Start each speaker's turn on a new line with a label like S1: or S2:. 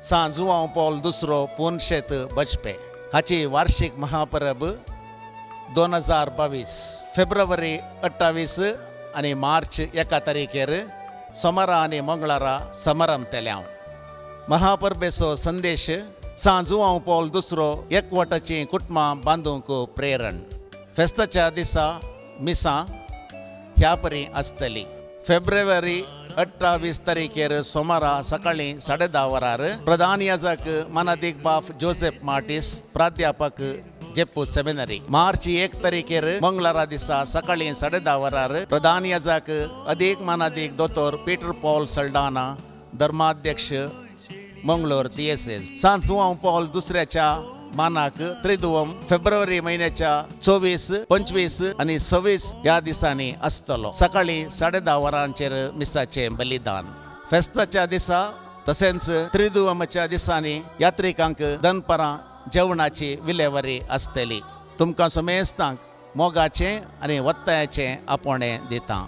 S1: सां जुवांव पॉल दुसरो पुनशेत बजपे हाची वार्षिक महापरब 2022 फेब्रुवारी 28 आनी मार्च 1 तारीखेर सोमारा आनी मंगळारा समारंभतले हांव. महापरबेचो संदेश सां जुवांव पॉल दुसरो एकवटाची कुटुंबां बांदूंक प्रेरण. फेस्ताच्या दिसा मिसां ह्या परी आसतली. फेब्रुवारी 28 तारीखेर सोमारा सकाळीं 10:30 वरार प्रधान याजक मानादीक बाफ जोसेफ मार्टीस, प्राध्यापक, जेप्पू सेमिनरी. मार्च 1 तारीखेर मंगळारा दिसा सकाळीं 10:30 वरार प्रधान याजक अदीक मानादीक दोतोर पीटर पॉल सल्डाना, धर्माध्यक्ष, मंगलोर दियेसेस. सांत जुवांव पॉल दुसऱ्याच्या मानाक त्रिदुवम फेब्रुवारी म्हयन्याच्या 24, 25 आनी 26 ह्या दिसांनी आसतलो. सकाळीं 10:30 वरांचेर मिसाचें बलिदान. फेस्ताच्या दिसा तशेंच त्रिदुवमाच्या दिसांनी यात्रिकांक दनपरां जेवणाची विलेवारी आसतली. तुमकां समेस्तांक मोगाचें आनी वत्तायाचें आपोवणें दिता.